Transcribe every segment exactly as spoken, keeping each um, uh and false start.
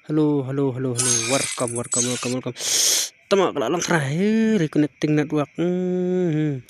Hello, hello, hello, hello. Welcome, welcome, welcome, welcome. Tama ka la lang kra, eh, reconnecting network. Hmm.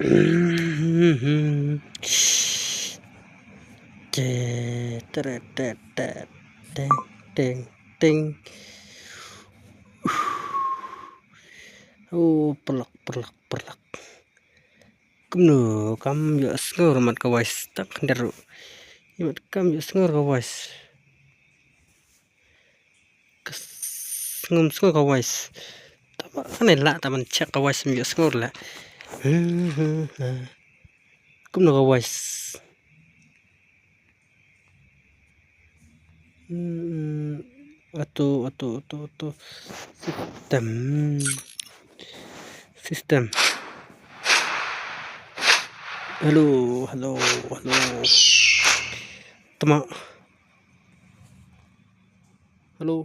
Te, tere, te, te, teng, teng, teng. Oh, paralok, paralok, paralok. Kumno kam ïohsngew ruh mat ka voice tang khyndiat ruh. Mat kam ïohsngew ka voice. Ka s-, ngam sngew ka voice. Tama ane la taman check ka voice, ym ïohsngew la. Kumno ka voice. Hmm, atu, atu, atu, atu. System. System. Hello, hello, hello. Tama. Hello.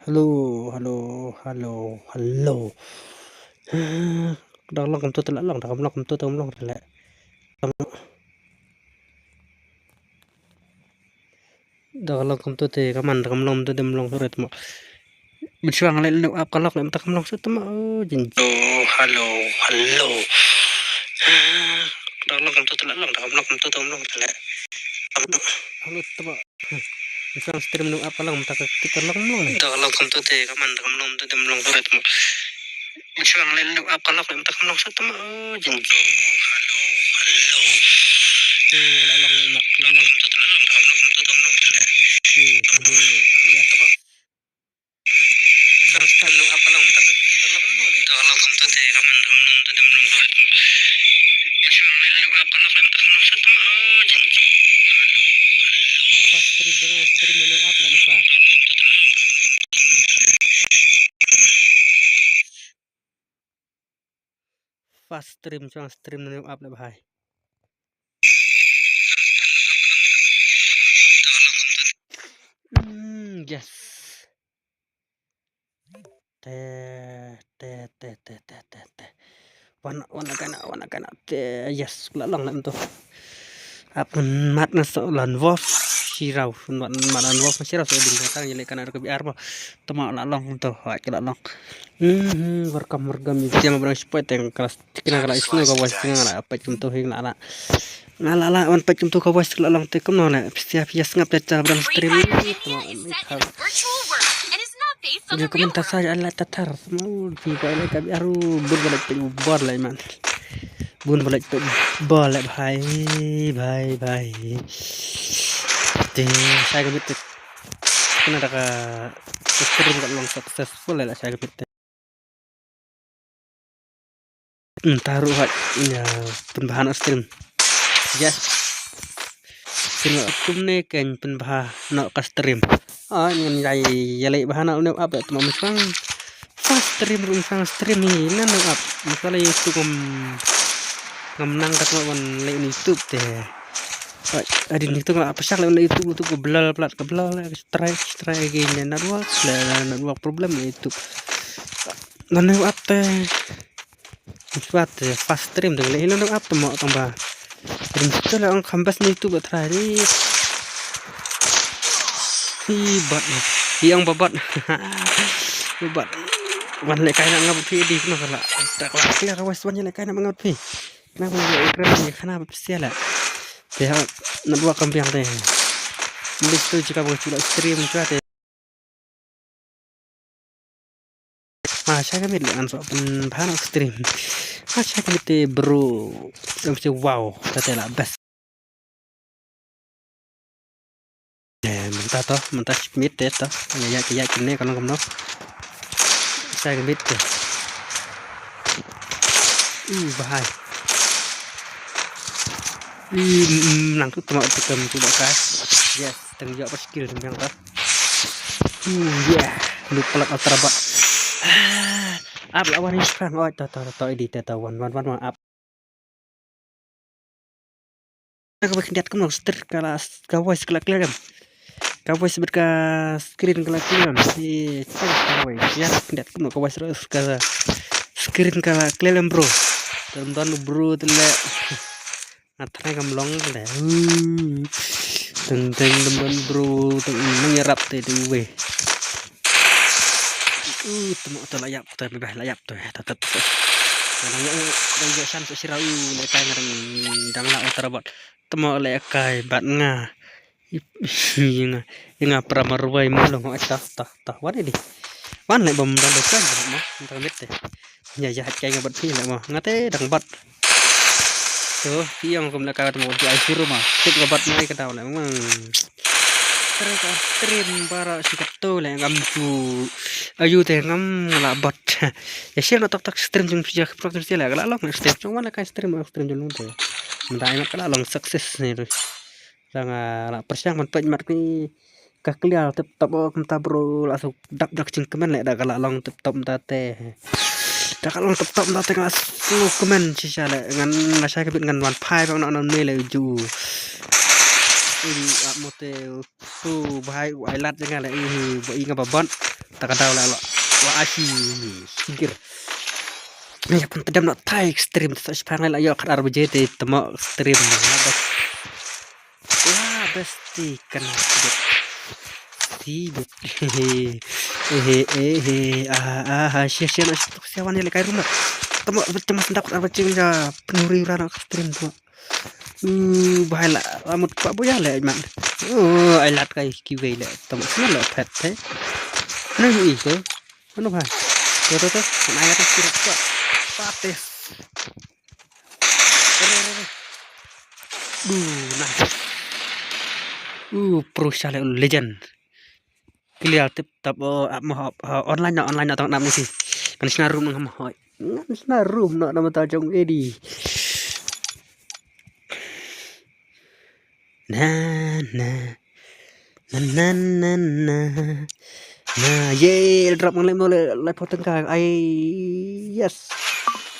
Hello, hello, hello, hello. Da ka long kumto te la long, da kam long kumto te kam long te la. Da ka long kumto te ka man, da kam long kumto te kam long shuh re tama. Mynshuwa nga leh lynñiuh app ka lok leh mynta kam long shuh tama. Oh, jin. Hello, hello, hello. Da ka long kumto te la long, da kam long kumto te kam long te la. Hello tama. Mynshuwa stream lynñiuh app ka long mynta ka tik ka long long. Da ka long kumto te ka man, da kam long kumto te kam long shuh re tama. Mynshuwa nga leh lynñiuh app ka lok leh mynta kam long shuh tama. Oh, jin. Hello, hello, hello. Te la long, la long. Te, te, ya. Stream, stream lynñiuh app la mynta. Fast stream, chong stream lynñiuh app la bhai. Hmm, yes. Te, te, te, te, te, te, te. Wan, wan la kaina, wan la kaina. Te, yes, la long la mynta. Ap mat na so lan wolf shiraw, mat, mat lan wolf shiraw so ding tang ïaleh kana ka biar ba. Tama la long to, ha ka la long. Hmm, welcome, welcome. Ïa ma brang spot teng kelas tikna kala isno ka voice tikna la pet kumto hi la la. La la la wan pet kumto ka voice la long te kumno la. Pia pia sngap te ta brang stream. Tama ni ka. Dia kumta sa ala tatar. Mau di ba la ka biar bun ba la pet bor la man. Bun ba la pet bor la bhai, bhai, bhai. Te sa ka bit. Kena da ka stream ka long successful la sa ka bit. Mynta ruh hoi ïa pynbha noh stream. Yes. Kine kumne kein pynbha noh ka stream. Ah, ngan ïa ïaleh bha noh une u app tma mynshwa. Fast stream ruh mynshwa stream hi na une u app. Mynshwa la YouTube ngam, ngam nang katno ban leh une YouTube te. Hoi, adin YouTube ngam pyrshang leh une YouTube, YouTube ka blur palat, ka blur leh, ka try, try again, network, leh network problem une YouTube. Lane u app te. Mynshwa te fast stream te leh lane u app te mo tang ba. Rim te la ong kham best ne YouTube try ri. Hi bot ne. Hi ong ba bot. Ba bot. Wan leh kai na ngam phi di no kala. Tak la clear wes wan leh kai na ngam phi. Na ko leh kren ni khana ba phi sia la. Te ha network kam biang te. Mesti jika ba chula stream chua te. Ah, shai ka miet leh ngan sa pynbha noh stream. Ah, shai ka miet te bro. Em che wow, ta te la best. Eh, mynta to, mynta shai ka miet te to. Ya ya ya kine ka long kumno. Shai ka miet te. Uh, bhai. Hmm, nang tu tama tu kam tu ka. Yes, tang ïa ba skill tang yang ta. Hmm, yeah. Lu pelak ultra bot. Ah, ap la wan ni sang oi ta ta ta di ta ta wan wan wan wan ap. Ka ba khyndiat kumno stream ka la ka voice ka la clear em. Ka voice bad ka screen ka la clear em. Ïa, ka voice ïa khyndiat kumno ka voice ka screen ka la clear em bro. Tang don bro te leh. Nga try kam long te. Teng teng dem don bro teng nang ïarap te te uwei. U, temo to la ïap to, bebeh la ïap to. Ta ta ta. Dang ïa, dang ïa shan sa shira u, lehkai nga dang, dang la u tarabot. Temo lehkai bad nga. Ïa nga, ïa nga para marwei mo long ta ta ta. Wan ïa di. Wan leh bom dang dang kan mo, dang mit te. Ïa ïa kai nga bad phi leh mo. Nga te dang bad. To, phi ong kum lehkai temo di ai suru ma. Tip nga bad ngai ka daw leh mo. Tara ka stream para shi katu leh ngam tu. Ayu te ngam la bad. Ïa share na tok tok stream jong phi ïa tok tok leh ka la long stream jong wan lehkai stream stream jong long te. Mynta ai mat ka la long success ni tu. Dang, ah, la pyrshang ban peit mat ki ka clear tip top, oh, kumta bro, la suk dap dak jingkmen leh da ka la long tip top mynta te. Da ka long tip top mynta te nga suk kmen shisha leh ngan nga shai ka bit ngan wan phai bang na na me leh ju. Ui, ap mo te, u bhai u ai lad jong nga leh, ui, ba i nga ba bot. Ta ka daw leh lo. Wa ashi sigir. Nga ïa pun tedam na thai stream sa shipang leh la ïoh khat ar baje te temo stream. Wa besti kan sibit. Sibit. Ehe, ehe, ehe, ah, ah, ah, sia, sia, na, sia, sia, wan, ya, lekai room na. Tama, tama, sendap, apa, cing, ya, penuri, rana, stream, tu. Uh, bahai la, lamut, pak, boya, le, man. Oh, ai lat, kai, kiwei, le, tama, sena, le, pet, eh. Nang, ih, tu. Ano, bahai. Tu, tu, tu. Nang, ya, tu, sirap, tu. Patis. Duh, nice. Uh, pro shale legend. Clear tip top, oh, ap mo, ap, oh, online na, online na tong nam ni si. Kan sna room nang mo hoi. Kan sna room na nama ta jong edi. Na, na. Na, na, na, na. Na, ye, drop ngan lem no le, lai pho tengka. Ai, yes.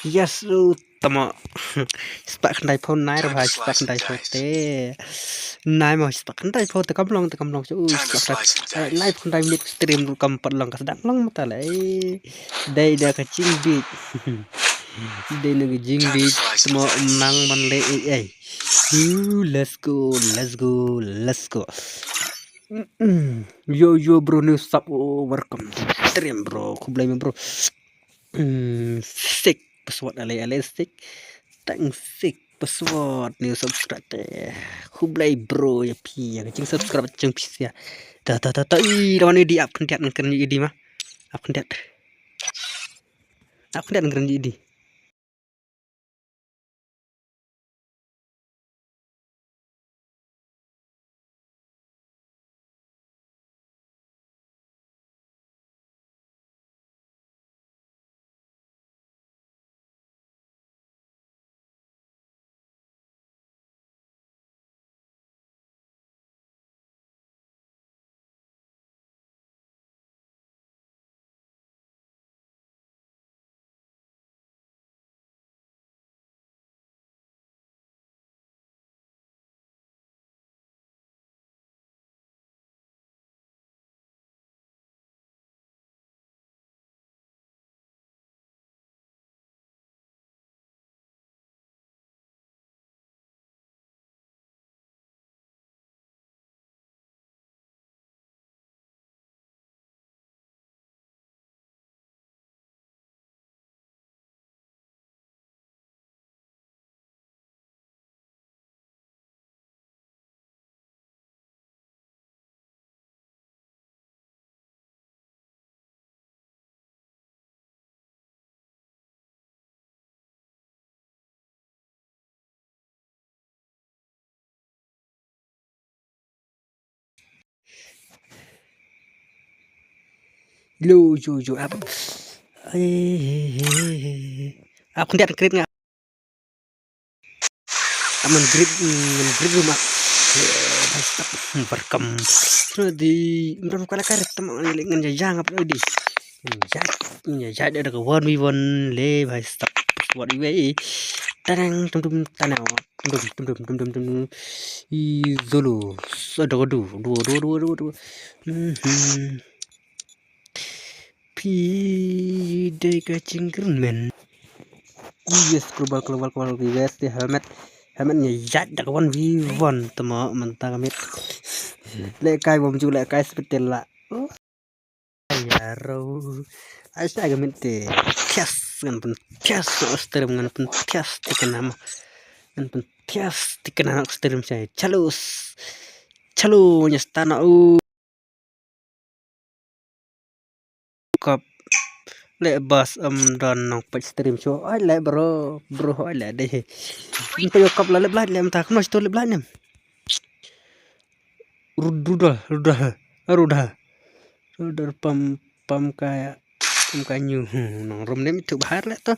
Yes, uh, tama. Spak khandai pho nai ra bhai, spak khandai pho te. Nai mo, spak khandai pho te kam long, te kam long. Uh, spak khandai. Ai, lai pho khandai minit stream kam pat long ka sdang long mata le. Dei da ka jingbit. Dei na ka jingbit. Tama nang man le, eh, eh. Ooh, let's go, let's go, let's go. Mm-mm. Yo, yo, bro, new sub. Oh, welcome to stream, bro. Khublei, bro. Mm, sick. Password ale, ale, sick. Tang sick. Password new subscribe te. Khublei, bro, ya phi. Ya, jing subscribe, jing phi sia. Ta, ta, ta, ta. Ih, lawan edi ap khyndiat ngan kren edi ma. Ap khyndiat. Ap khyndiat ngan kren edi. Lo, jo, jo, ap. Eh, eh, eh, eh. Ap khyndiat krit nga. Aman grid, mm, grid room ah. Eh, bhai stop. Hmm, barkam. Di, mram kala kar tam ngan ngan jajang apa di. Hmm, jaj, hmm, jaj ada ke one v one le bhai stop. What we. Tanang tum tum tanang. Tum tum tum tum tum tum tum. I zolo. Ada dua dua dua dua dua dua. Hmm. Phi dei ka jingkren men. Yes, global, global, global, yes, the helmet. Helmet nya jat da ka one v one tama mynta ka met. Lehkai bom ju lehkai speed te la. Ya, Aro. Ai sa ga min te. Thias ngan pun thias no stream ngan pun thias tikna ma. Ngan pun thias tikna no stream sa. Chalo. Chalo nya sta na u. Kap. Le bas am don nong pek stream show. Ai le bro. Bro ai le deh. Nta yo kap la le blad le mta kno sto le blad nem. Rud-, ruda, ruda, ruda. Ruda pam, pam ka, pam ka nyu. Hmm, nong rum ne mitu bahar le to.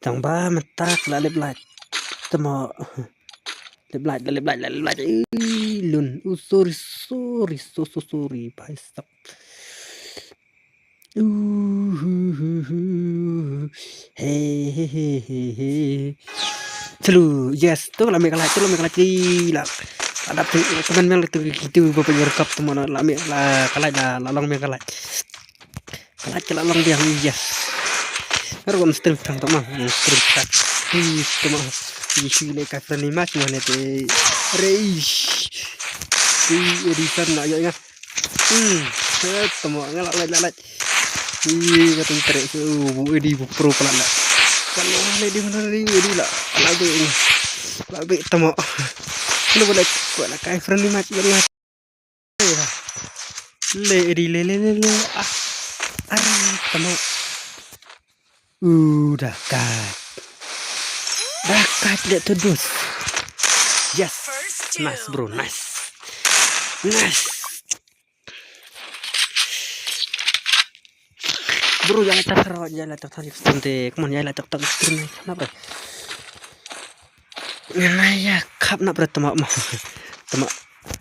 Tang ba matak la lip light. Tama. Lip light, la lip light, la lip light. Ih, lun. Oh, sorry, sorry, so, so sorry. Bhai sab. Uh, hu, hu, hu. Hey, hey, hey, hey, hey. Chalo, yes, tu la me kalai, tu la me kalai, ki la. Adap tu, teman mel tu, ki tu, bapa nyer kap tu mana, la me, la kalai, la, la long me kalai. Kalai, la long biang, yes. Ngar kon stream tang tu mah, stream tak. Hi, tu mah. Hi, hi, le ka friendly match, mana te. Reish. Hi, Edison na, yo, ingat. Hmm, eh, tama nga la lait la lait. Ih, ka tang trek tu, bu Edi bu pro pala la. Kan orang le di mana di Edi la. La be ni. La be tama. Lu boleh kuat la kai friendly match la. Le Edi le le le le. Ah. Ar tama. Uh, dah kat. Dah kat le tu dus. Yes. Nice bro, nice. Nice. Bro, ya la tak thar, ya la tak thar, ya la tak thar, ya la tak thar, kenapa? Ngana ya kap nak ber temak mah. Temak.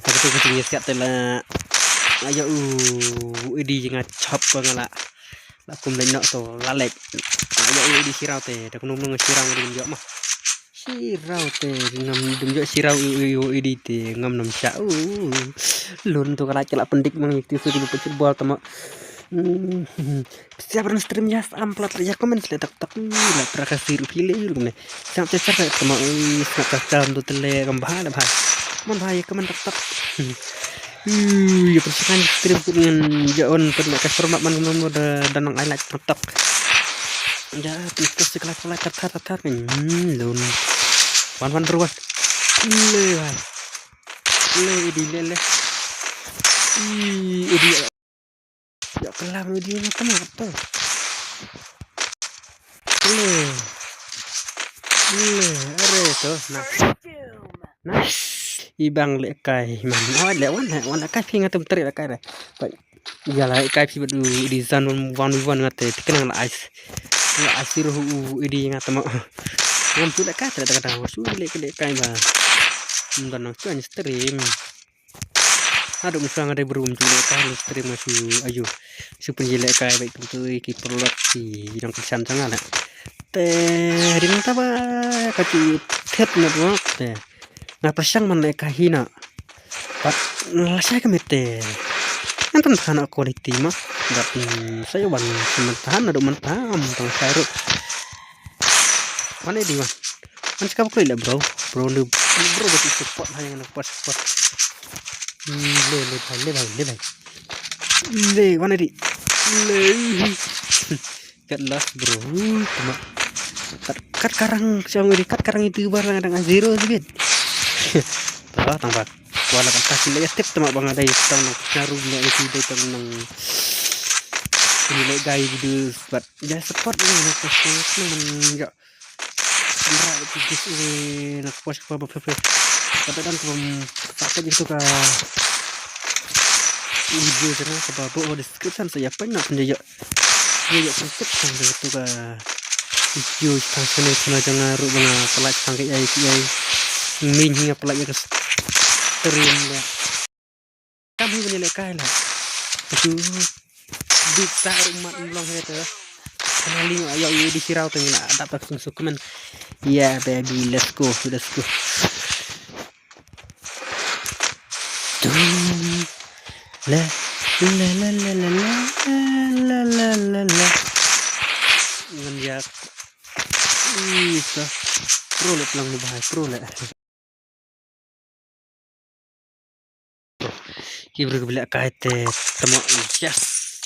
Tapi tu kita nyekat tu lah. Ayo, uh, Edi nga chop ko ngala. La kum lek nok tu, la lek. Ayo, uh, Edi sirau te, dak nung nung sirau Edi jok mah. Sirau te, ngam dum jok sirau, uh, uh, uh, Edi te, ngam nam sha, uh. Lun tu kala kala pendik mang yek tisu di football temak. Hmm. Siap ran stream ya, am plat ya comment le tak tak la tra ka sir pile yul kumne. Siap te siap te ma ui siap te siap tu tele kam bha da bha. Man bha ya comment tak tak. Ui ya persikan stream ku ngan ja on pun ka format man man da danang ai like tak tak. Ja tu tu sikla sikla tar tar tar kan. Hmm, lun. Wan wan ruan. Le wan. Le di le le. Ui di. Ya kelam video ni tengah tu. Le. Le, are tu. Nah. Nah. Ibang le kai man. Oh, le wan, le wan le kai phi ngatum teri le kai le. Pai. Ya la kai phi badu di zan wan wan wan ngate tikena la ais. La ais roh u di ngatum. Ngam tu le kai teri kata. Su le kai ba. Ndan nang tu stream. Ado misang ada berum tu le kai stream ma su ayu. Su pun jele kai baik tu tu ki perlot ki dang kesan sangat lah. Te rin ta ba ka tu thet na tu te. Na pasang man le kai hina. Pat la sai ka mete. Antan thana quality ma. Dat sai wan semen tahan ado man tam tang sai rut. Mana di man. Kan ska bakoi le bro. Bro le bro bati support ha yang nak pas support. Le le bhai le bhai le bhai. Le mana di. Le. Kat last bro. Tama. Kat kat karang siang di kat karang itu barang ada zero sedikit. Tama tang bak. Wala kan kasi le tip tama bang ada yang tang nang nyaru nya itu dei tang nang. Ini le gai video buat ya support ni nak support ni ya. Nra ki giveaway na kposh kpa ba phew phew. Kata dan kaba mata ka jingtu ka video jana kaba bo description sa ya pan na pun ya. Ya ya description sa tu ka video tang sene sene janga ru banga pelak tang ka ai ai. Min hinga pelak ya ka stream ya. Kam hi bani le kai la. Tu bit sa ru mat mlong he tu. Kana ling ayo yu di sirau tu ngila dap tak sung suk men. Yeah baby, let's go, let's go. Tu. Le le le le le le le le le le. Ngan yak. Ih sa. Pro le pelang lu bahai pro le. Ki bru ki bela kai te tama yes.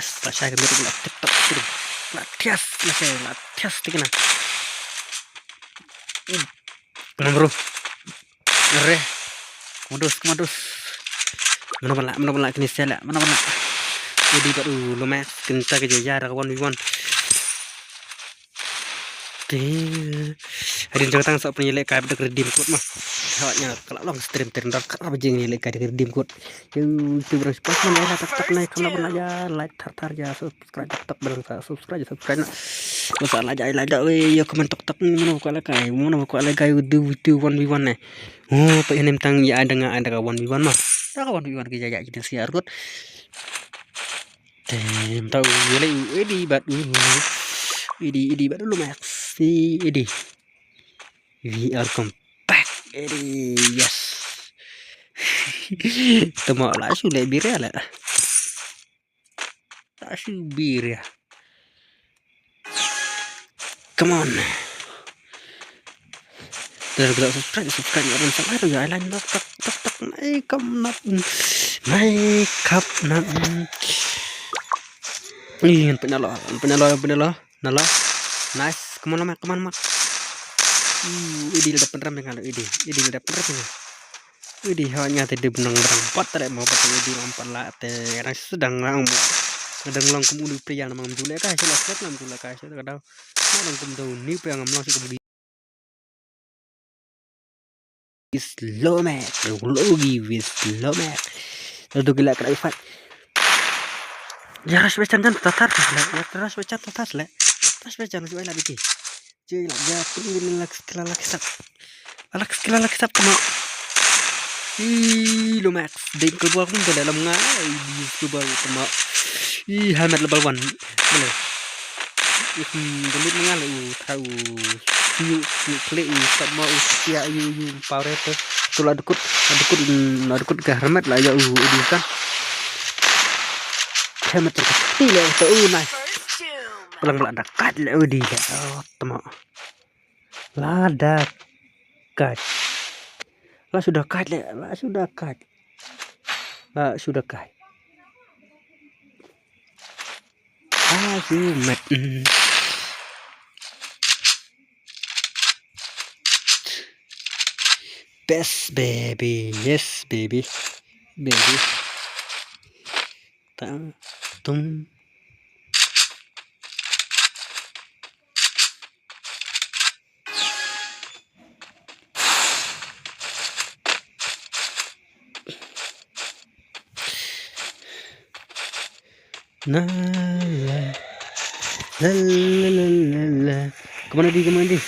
Yes, la shai ka middle, la tip top, la thias, la shai, la thias tikna. Come on, bro. Re. Come on, dos, come on, dos. Mano ba lah, mano ba lah, kine sela, mano ba lah. Edi bad u Lomax, kine ta ka jaya da ka one v one. Te. Hadien jong tang sa pynïaleh kai bad ka redeem code ma. Hawat nya ka la long stream ter ndar ka ba jing ïaleh kai da ka redeem code. Yu tu bro, pas man la tak tak nai kam la ban la ja, like thar thar ja, subscribe tak tak bro, sa subscribe, subscribe na. Sa la ja, la ja, we, yo comment tak tak, mano ba kwah la kai, mano ba kwah la kai, du tu one v one ne. Oh, pa inem tang ya ada nga ada ka one v one ma. Da ka one v one ki ja ja kita siar kot. Tem tau ïaleh u Edi bad u Edi, Edi bad u Lomax. Si Edi. We are come back, Edi. Yes. Tama la shu leh bir ïa la. La shu bir ïa. Come on. Ter gla subscribe, subscribe ïa ran sa lar ïa line tak tak tak tak. Mai kam nap. Mai kap nap. Ih, ngan pynalo, ngan pynalo, ngan pynalo. Nalo. Nice. Come on, Mak, come on, Mak. Ih, Edi la dep pynrem ïa nga, Edi. Edi la dep pynrem ïa nga. Edi ha nya te dep nang rang pat re mo pat Edi lam pat la te rang sedang rang mo. Nga dang long kum u new player namar ngam ju lehkai shuh, last match ngam ju lehkai shuh, ka dang. Nga dang kum u new player, ngam long shuh kum u slow mak, low gi wis slow mak. Lalu gila kena fight. Ya, rush bachan jan tatar le. Ya, rush bachan tatar le. Rush bachan ju ai la biki. Ju ai la, ya, pun ni la, la kisap. La kisap, la kisap kena. Ih, lo Max. Deng ke bol kum tu le lam ngai. Ih, ke bol kena. Ih, helmet level one. Boleh. Ih, hmm, dulu mengal u tau. Yu, yu klik u sama u sia yu, yu power itu. Tu la dekut, la dekut, hmm, la dekut ke helmet la ya u, u di kan. Helmet tu kati le tu u nai. Pelang la dekat le u di le. Oh, tama. La dekat. La sudah kat le, la sudah kat. La sudah kat. Ah, you met. Mm. Best baby, yes baby, baby. Ta tum. Na la la la la la la. Come on, Adi, come on, Adi.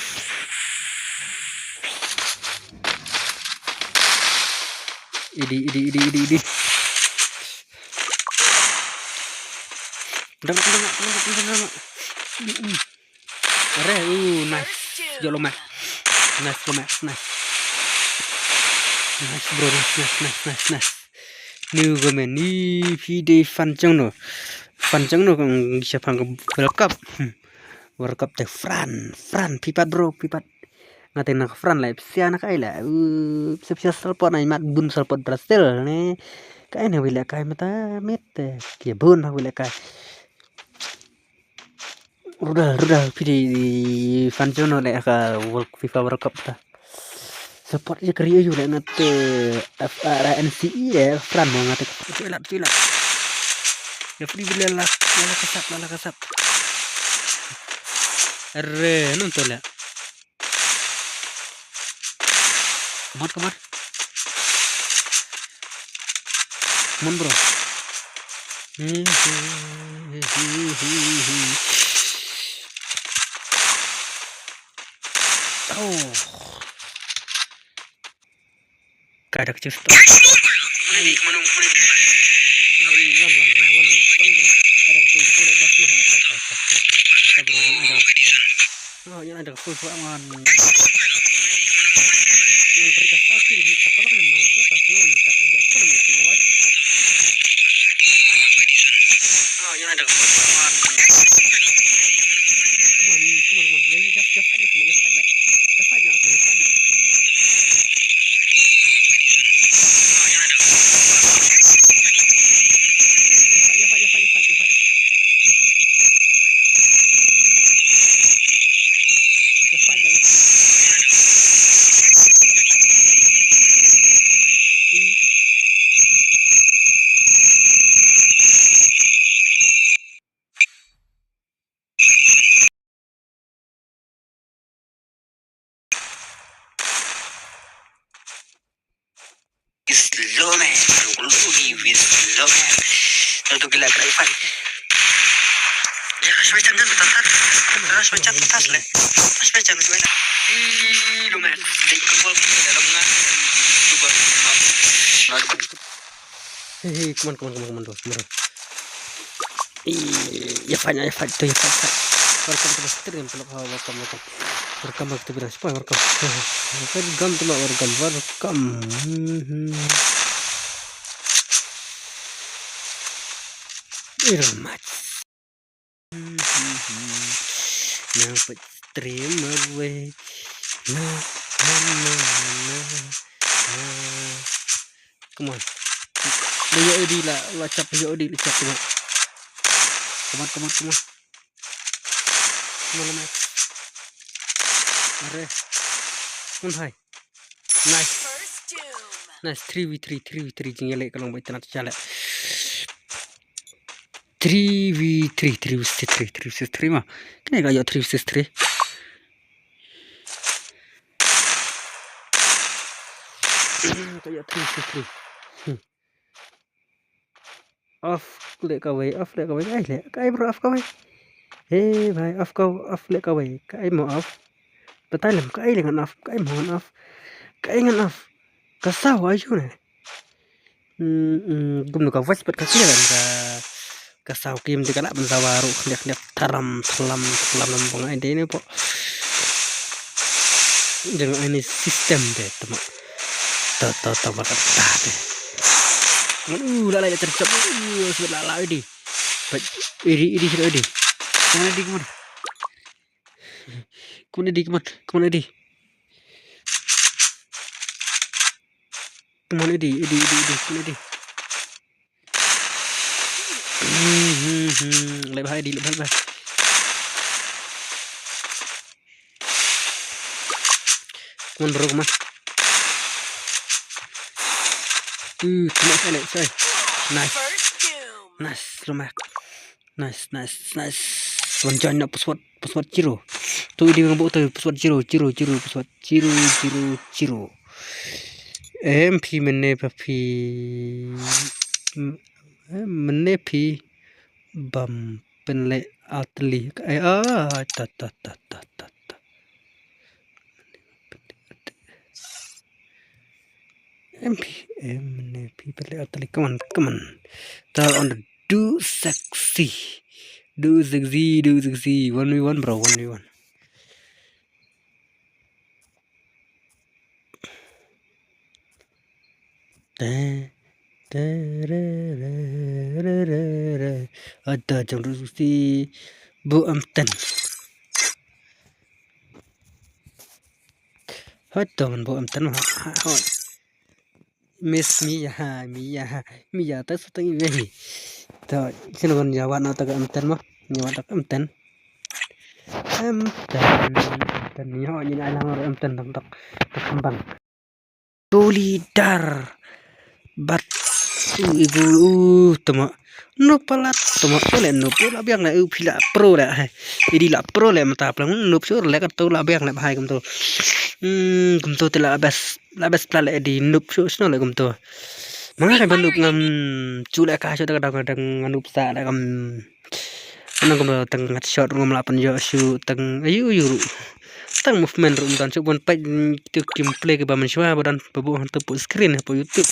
Idi, idi, idi, idi, idi. Dang, dang, dang, dang, dang, dang. Mm, mm. Are, uh, nice. Yo lo Max. Nice lo Max, nice. Nice bro, nice, nice, nice, nice, nice. Ni go men, ni phi dei fan jong no. Fan jong no kong shapang World Cup. Hmm. World Cup te Fran, Fran, phi pat bro, phi pat. Nga te na Fran le, psia na kai le. Uh, psia, psia support na imat bun support Brazil ne. Kai ne wile kai mata mit. Kia bun ha wile kai. Rudal, Rudal, phi dei fan jong no le ka World, FIFA World Cup ta. Support je kari ayu le ngat, eh, F R A N C E le Fran mo ngat. Tu ilat, tu ilat. Ya free bila la, la la kasap, la la kasap. Are, nonton le. Come on, come on. Come on, bro. Oh. Kada kecil stop. Ada kecil stop. Oh, yan ada ka full full ngan. Ngan beri ka salty ni ka tolong nem nang ka snow ni ka snow ni ka wai. Oh, yan ada ka full full ngan. Come on, come on, come on. Ya, ya, ya, ya, fight ni, ya, fight ni. Ya, fight ni, ya, fight ni. Ya, fight, ya, fight, ya, fight, ya, fight. Slow man, gloomy with slow man. Tentu gila kena ipan. Ya, rush macam tu, tatat. Rush macam tu, tas le. Rush macam tu, le. Ih, lu man. Dia ikut gua, gua dalam ngah. Cuba, mau. Hey, hey, come on, come on, come on, come on, come on. Ih, ya fight, ya fight, tu ya fight, fight. Welcome to the stream, welcome, welcome, welcome. Welcome back to Bidang Spy, welcome. Welcome to my, welcome, welcome. Very much. Now put stream away. Na, na, na, na, na, na. Come on. Dia udi lah, lah cap dia udi lah cap tu. Come on, come on, come on. Come on, come on. Are. Come on, hai. Nice. Nice, three v three, three v three, jingïaleh ka long ba itynnad shaleh. three v three, three versus three, three versus three ma. Kane ka ïoh three versus three. Ka ïoh three versus three. Hmm. Off leh kawei, off leh kawei. Ai leh, kaei bro off kawei. Eh bhai, off ka, off leh kawei. Kaei mo off. Batai lem, kaei leh ngan off, kaei mo ngan off. Kaei ngan off. Ka saw ayu ne. Hmm, hmm, kumno ka voice pat ka clear em ka, ka saw kim te ka lah ban saw ruh khliak khliak tharam thalam thalam lam bang ai dei ne po. Jeng ai ni system de tama. Ta ta ta ba ka ta de. Ngan u la la ter chop u la la idi. Pat idi idi idi. Kumne idi kumne. Kumne idi kumne kumne idi. Kumne idi idi idi idi kumne idi. Hmm, hmm, hmm. Leh bha idi, leh bha, leh bha. Come on, bro, come on. Uh, too much, Alex, sorry. Nice. Nice, Lomak. Nice, nice, nice. Wan join na password, password zero. Tu idi ngan buh tu password zero, zero, zero, password zero, zero, zero. M P mene pa phi. M-, eh, mene phi. Bam pynleh atli. Ai, ah, ta, ta, ta. M P, M P pynleh atli. Come on, come on. Ta on the do sexy. Do sexy, do sexy. One v one, bro, one v one. Te, te, re, re, re, re, re. Ada jong rusi bu amten. Hoi to man bu amten ha, ha, hoi. Miss Mia, Mia, Mia ta sutang iwe. To, sino ban jawa na ta ka amten mo. Jawa ta ka amten. Amten, amten. Ni ho ni na lang amten tam tak. Tak kembang. Tuli dar. Bat. U igu u tama. Nup palat tama. Tole nup la biang le u phi la pro le. Hai. Idi la pro le mata plang nup sur le ka tu la biang le hai kumtu. Hmm, kumtu te la best. La best pla le idi nup sur sno le kumtu. Manga ka nup ngam chu le ka chu ta ka dang dang nup sa le kam. Nang kumno tang ngat shot ngam la pan yo shu tang ayu ayu ru. Tang movement ru dan shu bon pait tu gameplay ke ba man shwa ba dan ba bu han tu pu screen pu YouTube.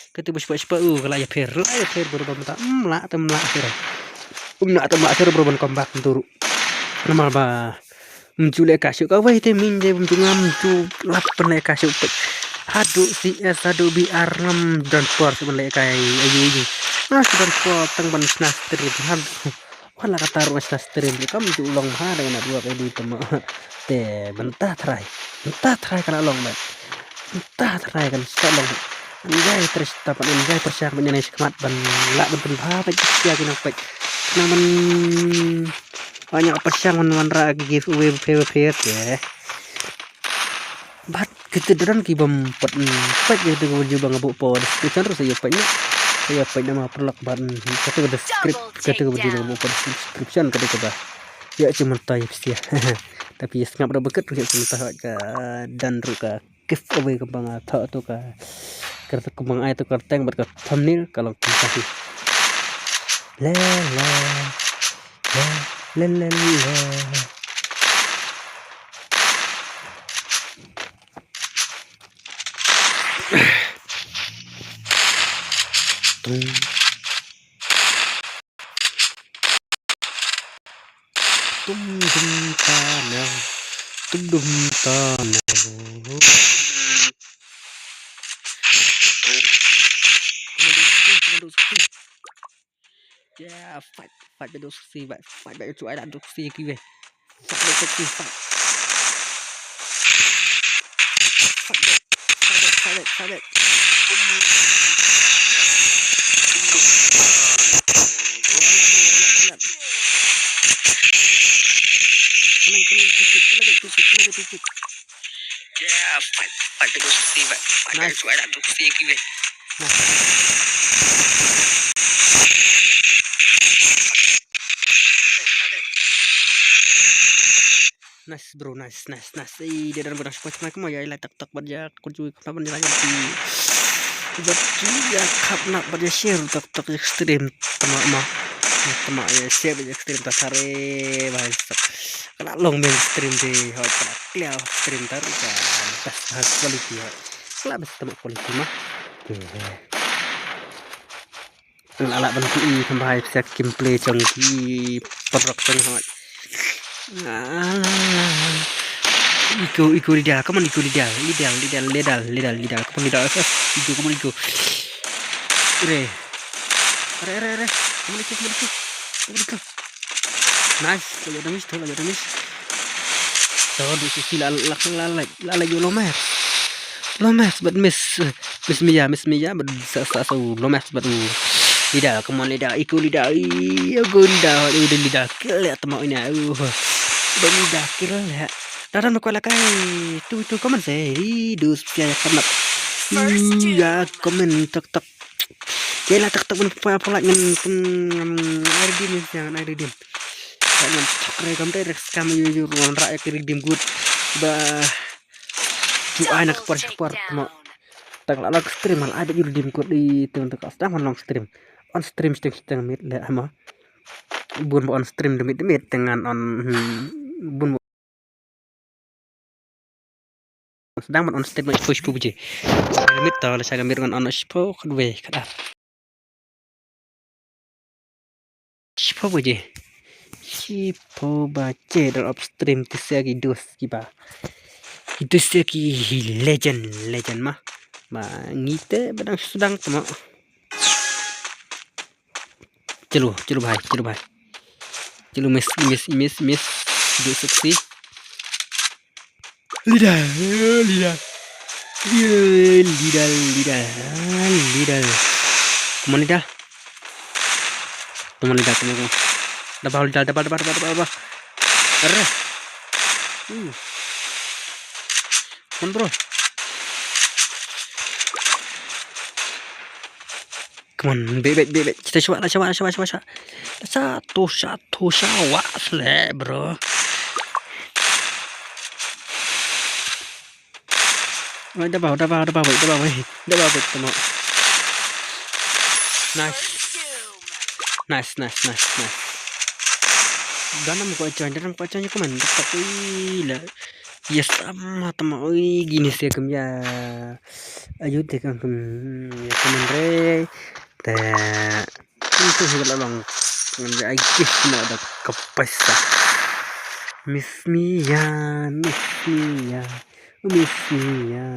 Katu bu shpa shpa u kala ya pher la ya pher bu ba mata mla tam mla pher. Um na tam mla pher bu ban comeback tu ru. Namal ba mju le ka shu ka wai te min je mju ngam mju lap pen le ka shu pait. Hadu C S hadu B R ngam dan por se ban le ka ayu ayu. Na se dan por tang ban sna stream hadu. Wala kata ruh sna stream kam ju long ha da na dua ka di tama. Te benta try. Benta try kana long ba. Benta try kan sta long. Anjay terus tapan anjay persiang ban nai sekmat ban la ban pun ba ba sia kina pek. Nang ban banyak persiang ban wanra giveaway phe phe te. Bat kita dadan ki bam pat pat gitu ko baju bang abu po description terus ayo pat ni. Ayo pat nama perlak ban kata ko descript kata ko baju bang abu po description kata ko ba. Ya cuma tay psia. Tapi sngap dah beket ya cuma tay ka dan ru ka giveaway ka bang tha tu ka. Kerta ka bang ai tu ka teng bat ka thumbnail kalau kita tu. Le le le le le le. Tum. Tum dum ta na. Tum dum ta na. Yeah, fight, fight back, Doxy, fight, fight back, cuai dah Doxy ki weh. Fight back, Doxy, fight. Fight back, fight back, fight back, fight back. Kena, kena, kena, kena, kena, kena, kena. Yeah, fight, fight back, Doxy, fight, fight back, cuai dah Doxy ki weh. Nice. Nice bro, nice, nice, nice. Ei, da don ba dang shu poi thymmai kumno, ïa like tak tak bad ïa kut jui kham nap bad ïa like bad ïa kham nap bad ïa share tak tak ïa ka stream thymmai ma. Thymmai ïa share bad ïa ka stream ta thare bhai sab. Ka la long main stream de hoi, ka la clear stream ta ruh ka best high quality hoi. Ka la best thymmai quality ma. Okay. Nga la lah ban ïohi kham bha ïa ka gameplay jong ki paralok jong nga. Iko, iko, Lidal, come on, iko, Lidal, Lidal, Lidal, Lidal, Lidal, come on, Lidal, iko, come on, iko. Re. Re, re, re. Come on, iko, come on, iko. Come on, iko. Nice, la ïoh damage, la ïoh damage. To, dei sisi la, la, la, la, la, la, ïoh low match. Low match, but miss, miss Mia, miss Mia, but sa, sa, sa, low match, but, uh, Lidal, come on, Lidal, iko, Lidal, iko, Lidal, iko, Lidal, kill ya, tama ina, uh, Lidal, kill ya. Dadan ko la kai, tu, tu, come on, say, hi, dus, ya, ya, come on. First kill. Ya, come on, tak, tak. Ke la tak tak ban poi poi ngan kan, ngan ai redeem ïa ngan ai redeem. Ngan tak re kam te rek scam ïa ïa ngan ra ïa ki redeem good. Ba. Ju ai na ka por ka por mo. Tak la la ka stream al ai ba ju redeem good di teng tak sdang man long stream. On stream sting sting mit le mo. Bun ba on stream de mit de mit teng ngan on, hmm, bun ba. Sdang ban on stream ïa shiphew shiphew baje. Limit to la sha ka miet ngan on shiphew khatwei khatar. Shiphew baje. Shiphew baje dang off stream te sa ki dos kiba. Ki dos sa ki legend, legend ma. Ba ngi te ba dang sdang tama. Chalo, chalo bhai, chalo bhai. Chalo miss, miss, miss, miss. Duk sexy. Lidal, Lidal. Lidal, Lidal, Lidal. Come on, Lidal. Come on, Lidal, come on, come on. Dabau, Lidal, dabau, dabau, dabau, dabau, dabau. Arre. Uh. Come on, bro. Come on, bit, bit, bit, bit. Kita shwa, la shwa, la shwa, shwa, shwa. La shwa, to shwa, to shwa, wa, sle, bro. Wait, dabau, dabau, dabau, wait, dabau, wait. Dabau, wait, come on. Nice. Nice, nice, nice, nice. Danam ko join, danam ko join, come on. Tapi la. Yes, ama tama oi gini se kem ya. Ayu te kem kem ya kem re. Te itu sih kalau long. Ngan ya agi na da kapasa. Miss Mia, Miss Mia, Miss Mia.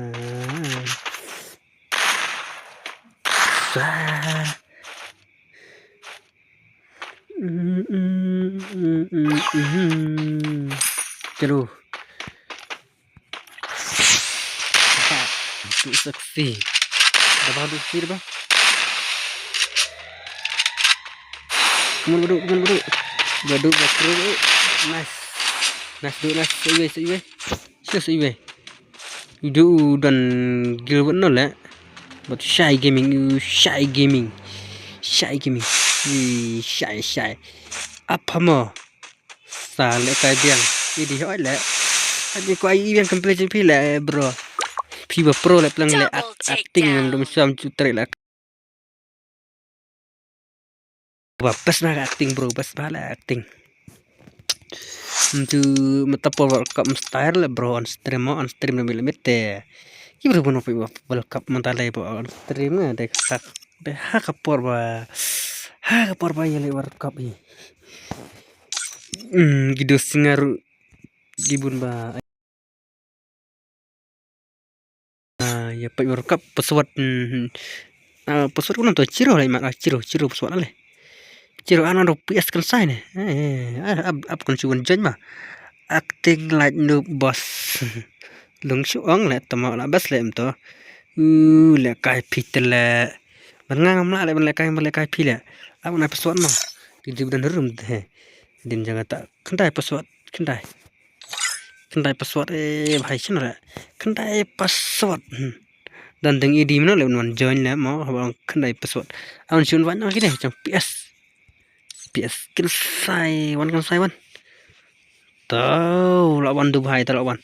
Sa. Chalo. Ha, tu seksi. Dah baru sir bah. Come on, Badu, come on, Badu. Badu, Badu. Nice. Nice, Badu, nice. Seiwe, seiwe. Seiwe, seiwe. Idu dan Gilbert no le. But Shy Gaming, u Shy Gaming. Shy Gaming. Ui, Shy, Shy. Apa mo? Sa le kai biang. Idi hoi le. Ani ko ai biang complete phi le, bro. Phi ba pro le plang le act-, acting ngam dum sam chu trek le. Ba best ba acting, bro, best ba la acting. Mtu mata por World Cup mstyle le, bro, on stream, on stream le mil mete. Ki bro bono pe World Cup mata le, bro, on stream de sak de ha ka por ba ha ka por ba ya le World Cup hi. Hmm, gido singaru gibun ba. Ah, ya peit World Cup password, hmm, hmm. Ah, password ko nang to Chiro lai mat, ah, Chiro, Chiro password lai. Chiro ano do P S kan sai ne. Eh, eh, ah, ap, ap kan chuan jan ma. Acting like noob boss. Lung shu ong le tama la bas le em to. U le kai phi te le. Ban nga ngam la le ban le kai ban le kai phi le. Ap na password ma. Di di dan rum te. Din jaga ta khandai password khandai. Khandai password, eh, bhai, sino le. Khandai password. Hmm. Dan deng idi mino le wan join le mo, haba khandai password. Aun shun wan nang kine, jang P S. P S, kin sai, wan kan sai wan. Tau, la wan du bhai, tau la wan.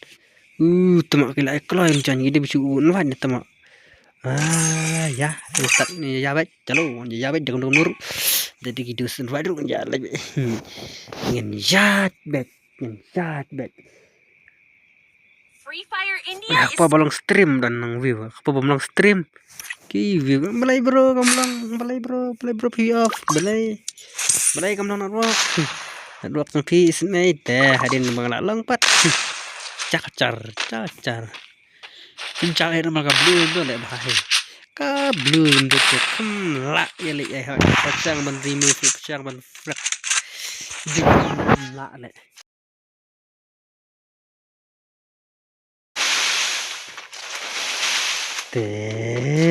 Uh, tama ki la kloi jan ki de bisu un wat ne tama. Ah, ya, tat ne ya bet, chalo, ya bet dang dang nur. Jadi ki dus un wat ru ya le. Ngin ya bet, ngin ya bet. Free Fire India is Apa ba long stream dan nang view. Apa ba long stream. Ki view. Balai bro kam long. Balai bro. Balai bro view off. Balai. Balai kam long network. Network jong phi is mei te hadin ba nga la long pat. Chak char. Chak char. Chak char ma ka blue do le bhai. Ka blue do te kum la ye le ye ha. Pachang ban remove pachang ban frak. Di kum la le. Te,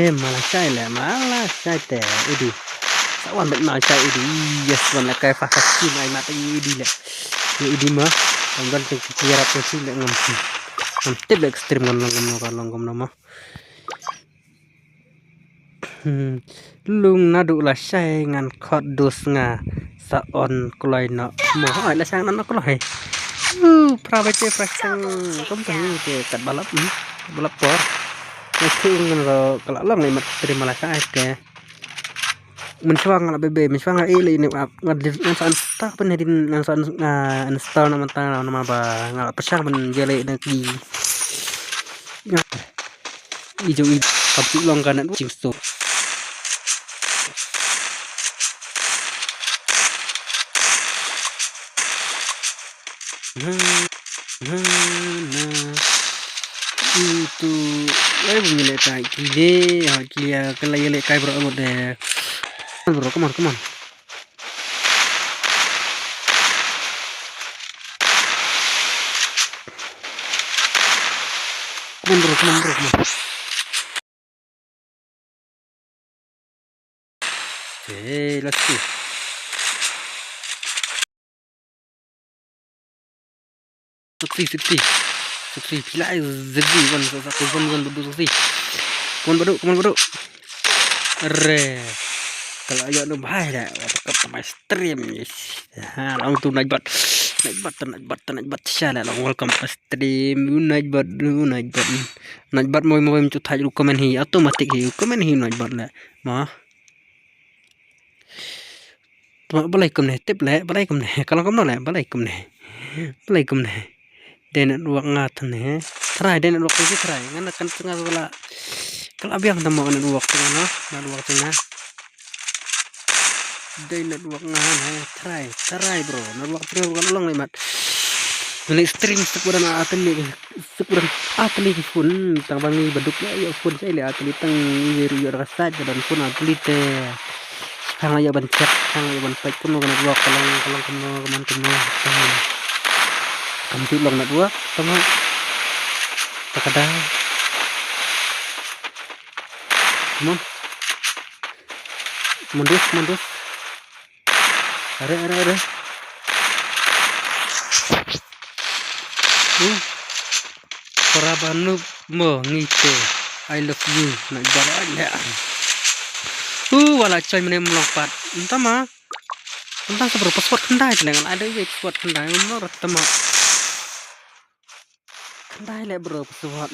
Malaysia le, Malaysia te, idi. Sa wan bet Malaysia idi. Yes, wan le kai fa fa skin ai mat idi le. Idi ma. Am don te ki rap te si le ngam. Ngam tip le extreme ngan long ngam no ka long ngam no ma. Hmm. Lung naduh lashai ngan khot dus nga sa on kloi noh mo. Oi lashai ngan on kloi. Uh, pra bache pra sang kom tang te kat balap. Hmm. Kat balap por. Ngan thu ngan ro kala long le mat terima lashai te. Mensuang ngala bebe, mensuang ngala ile ini ap ngan sa on tak pen hadin ngan sa on install na mantang na ma ba ngala pesang pen jele na ki. Ijong i pabtu long ka network jingstop. Itu ai bumi le kai kile ha kile kala yele kai bro amot de. Bro, come on, come on. Come on, bro, come on, bro, come on. Hey, let's go. Sixty, sixty. Sixty, phi la ai zagi, wan, sa, sa, wan, wan, badu, sixty. Come on, badu, come on, badu. Re. Kalau ayo no bahaya dah. Apa kata my stream, yes. Ha, langsung tu naik bat. Naik bat, naik bat, naik bat. Shala, long welcome to stream. You naik bat, you naik bat. Naik bat, moi, moi, mencutai lu komen hi. Automatic hi, komen hi, naik bat lah. Ma. Tuma balai kumne, tip le, balai kumne, ka long kumno le, balai kumne. Balai kumne. Dei network nga tane. Try, dei network ki try. Ngan kan tengah kala. Kala biang tamo network tengah no, network tengah. Dei network nga ne, try, try bro. Network tengah kan long le mat. Beli stream sekuran ateli, sekuran ateli phone tang bangi baduk ya, ya phone saya le ateli tang iri ya rasa jalan phone ateli te. Hang ayo ban check, hang ayo ban pek kumno ka network, ka long, ka long kumno, ka man kumno. Kam tu long network, tama. Takada. Come on. Mandus, mandus. Are, are, are. Hmm. Para ba noob mo ngi te. I love you. Na ibar ai le. Uh, wala choi mene mlong pat. Entama. Entang sa bro password khyndai te lengan. Ada ye password khyndai. Mlong rat tama. Khyndai le bro password.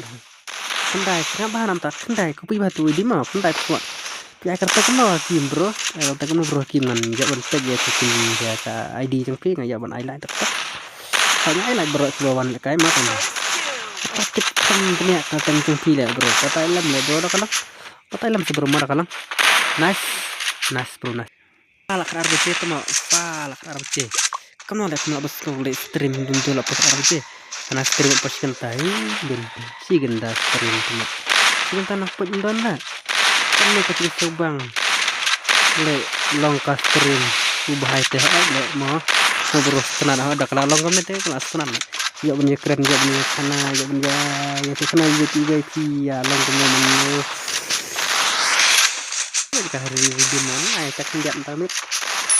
Khyndai khyndai ba nam ta khyndai kupi ba tu di ma khyndai password. Phi ai kyrteng kumno kim bro? Ai kyrteng kumno bro kim ngan ïa ban tag ïa ka kim ïa ka I D jong phi ngan ïa ban ai lai tak tak. Tang ai lai bro shuwa wan kai ma kan. Ka tip kan bniah ka tang jong phi le bro. Ka tai lam le bro da ka lang. Ka tai lam se bro ma da ka lang. Nice. Nice bro nice. Phalak ar baje tama phalak ar baje. Kamno le kamno ba sngewleh stream dun dun la pas ar baje. Ana stream pas kynta hi dun. Si gynda stream tama. Si gynta nak put ndon la. Kamno ka ti subang. Le long ka stream. U bahai te ha le mo. Mo bro snan ha da kala long kamne te kala snan. Ïa ban ïa kren ïa ban ïa khana ïa ban ïa ïa khana ïa ti ïa ti ïa long kamne mo. Ka hari video mo ai tak ngiat tang mit.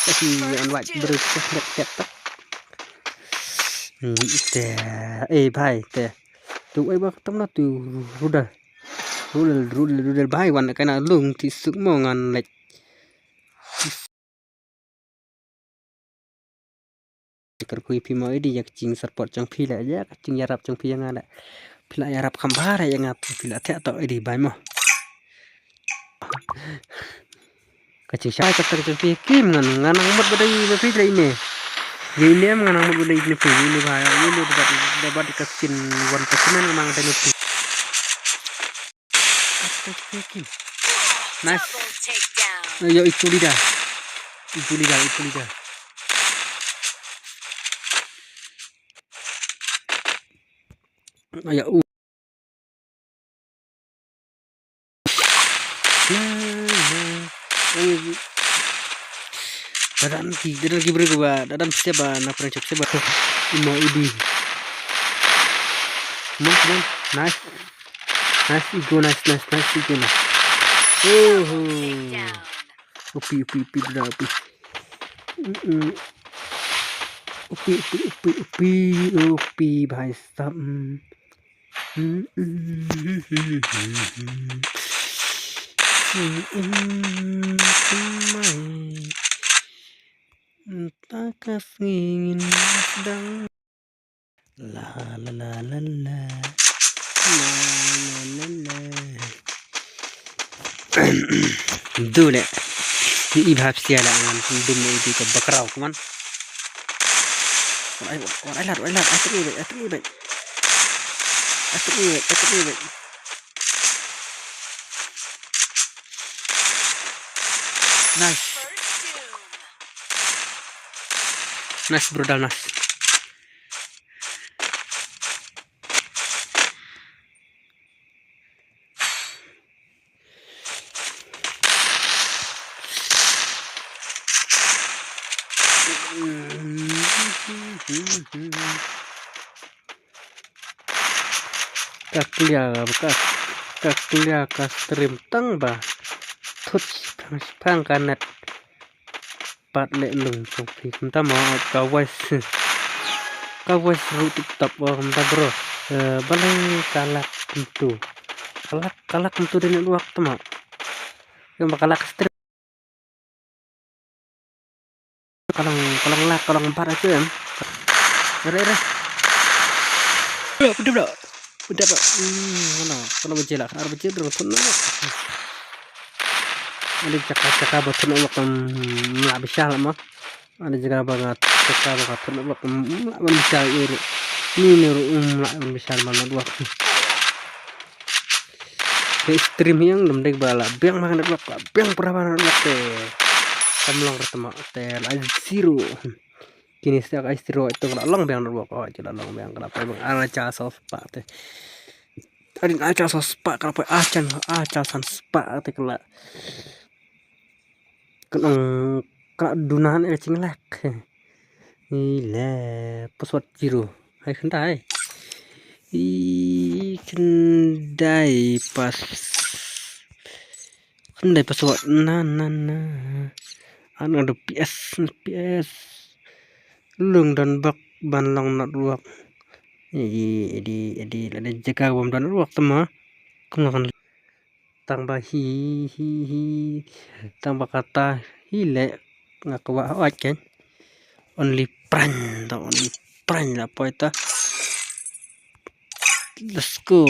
Ka si an wai beri ka ngiat ngiat tak. Hmm, te, eh, bhai, te. Tu ai ba tam na tu ruda. Rudal, rudal, rudal, bhai, wan ka na lung ti suk mo ngan lek. Kyrkhu ïa phi mo Edi ïa ka jingsupport jong phi la, ïa ka jingïarap jong phi ïa nga la. Phi la ïarap kham bha ïa nga, phi la thiah to Edi, bye mo. Ka jingshai kata ka jong phi kim, ngan, ngan nang mut ba dei na phi dei ne. Ïa ine ngan nang mut ba dei na phi, ine ba, ine ba, ba, ba ka skin one percent ngan nang dei na phi. Nice. Ayo, itu lidah. Itu lidah, itu lidah. Ayo, u. Dadam ki, dadam ki bro ba, dadam siapa na pernah siapa. Imo Edi. Come on, come on. Nice. Nice ego, nice, nice, nice ego, nice. Oh. Upi, upi, upi, upi, upi. Mm-mm. Upi, upi, upi, upi, upi, bhai sahab. Mm. Mm-mm. Mm-mm. Mm-mm. Takas ngin sedang. La, la, la, la, la. La, la, la, la. Dule. Ni i bhap sia la ngan dum ni di ka bakrau, come on. Wan ai, wan ai lat, wan ai lat, ai teri bek, ai teri bek. Ai teri bek, ai teri bek. Nice. Nice, bro, dal nice. Ka clear, ka, ka clear ka stream tang ba thut shipang, shipang ka net. Pat leh lung jong phi kumta mo, ka voice, ka voice ruh tip top o kumta bro. Eh, balei ka lag kumtu? Ka lag, ka lag kumtu da network tama. Ka lag stream. Ka long, ka long lag, ka long bat aja em. Re, re. Bro, bro, bro. Udah, Pak. Hmm, mana? Kalau baje lah, kalau baje, bro, thun na. Ada jaka, jaka ba thun na, hmm, la bishal ma. Ada jaka ba nga, jaka ba nga thun na, hmm, la ban bishal iri. Ni, ni, hmm, la ban bishal ma, la dua. Ka stream ïa nga dum dei ba la biang ma ka network, la biang pura ma ka network te. Kam long re tama te la zero. Kine sia ka zero te ka la long biang network, oh, ka la long biang, ka la poi biang ar hajar saw spah te. Adin ar hajar saw spah, ka la poi ar hajar, ar hajar san spah te ka la. Ka nang, ka la duna ne ka jinglag. Ila, password zero. Hai khyndai. I khyndai pas. Khyndai password. Na, na, na. An nga do P S, P S. Lung don bok ban long network. Edi, edi, edi, la dei jaka bym don network tama. Kum kan. Tang ba hi, hi, hi. Tang ba kata hi leh nga kwah hooid kan. Only prank, tang only prank la poi ta. Let's go.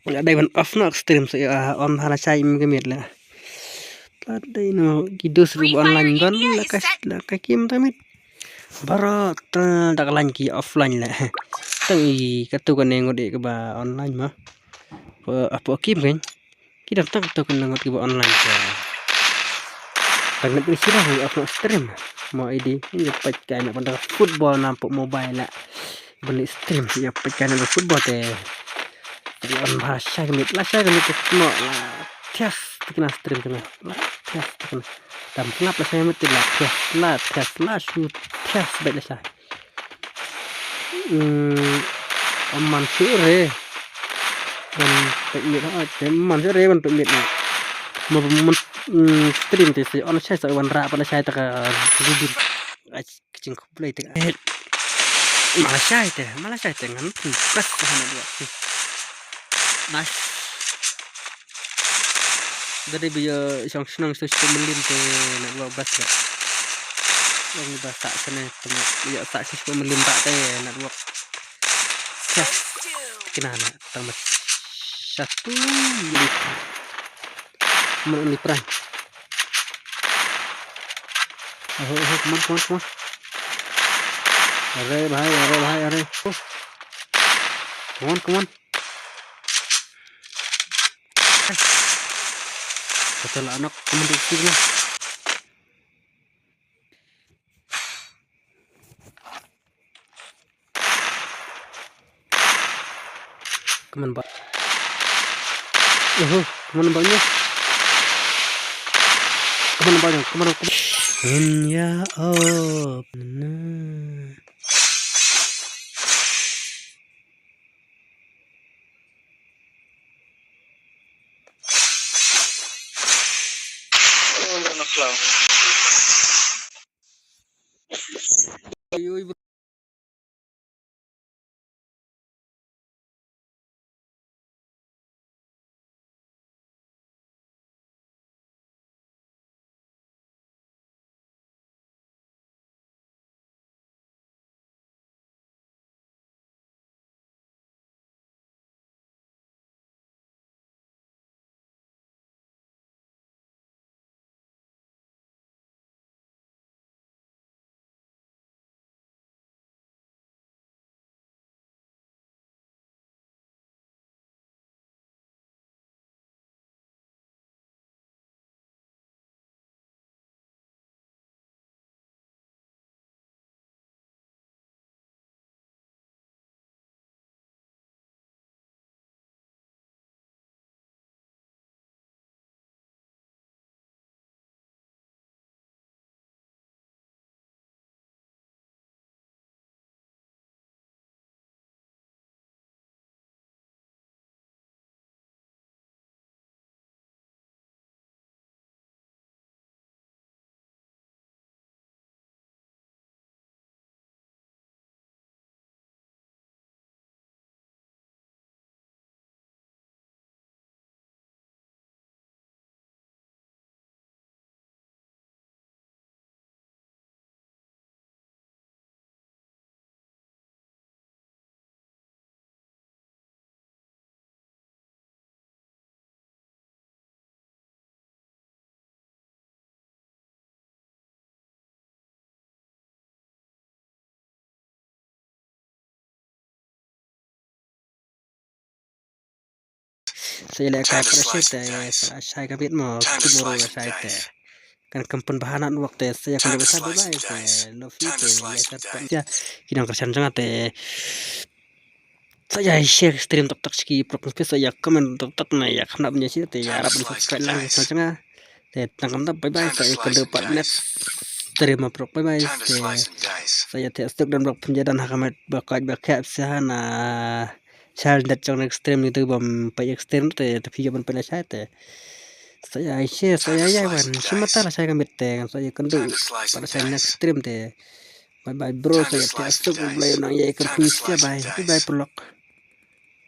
La dei ban off na stream sa ïa on ha lashai im ka miet la. La dei no ki dos ruh online don la ka, la ka kim ta miet. Baroh ta da ka line ki offline la. Tang i katu kane ngut i kaba online ma. Hapoh, hapoh kim kan. Ki dang tang katu kane ngut kiba online ka. Tang ngut i sirah ngi off na stream. Mo Edi ngi peit kai na ban da football na hapoh mobile la. Ban leh stream ïa peit kai na football te. Te on ba shai ka miet, la shai ka miet te mo la thias te kane stream te mo. La thias te kane. Dam slap la shai miet te la thias, la thias, la shu thias beit la shai. Hmm, man shu re. Ban peit miet ha, te man shu re ban peit miet ni. Mo ban, hmm, stream te sa on shai sa wan rah ban shai ta ka ribin. Ai, ka jingkhublei te. Eh, ma la shai te, ma la shai te ngan pynkas ha na dua. Nice. Da dei ba ïa shong shnong shu shu mynlin te na dua bas la. Ong ba sah sene tama ïa sah shisha ma lim ba te network. Yes. Kina na tang ma satu. Mon ni pran. Oh, oh, oh, come on, come on, come on. Are bhai, are bhai, are. Oh. Come on, come on. Kata la anak, come on, come on. Come on, ba. Uhu, come on, ba nyo. Come on, ba nyo, come on, come on. Ngen ya op. Na. Sa ïa leh ka pressure te sa shai ka bit mo, tomorrow la shai te. Kan kam pynbha na network te sa ïa ka bit sa bye bye te. Love you te ïa sa te. Ïa ki nongkyrshan jong nga te. Sa ïa share stream tok tok sha ki paralok, sa ïa comment tok tok na ïa kham nap ïa shi te ïa rap subscribe lang sa jong nga. Te tang kam nap bye bye sa ïa ka dei pat next stream paralok bye bye te. Sa ïa te stok dan paralok pynjadan ha ka met ba ka ba ka sa na share net jong next stream ni te bam pa extreme te te phi ban pynshai te. Sa ïa share sa ïa ïa wan shi mata la shai ka met te sa ïa kynduh pat la shai next stream te. Bye bye bro, sa ïa te stok bye bye nang ïa ka phi bye bye bye paralok.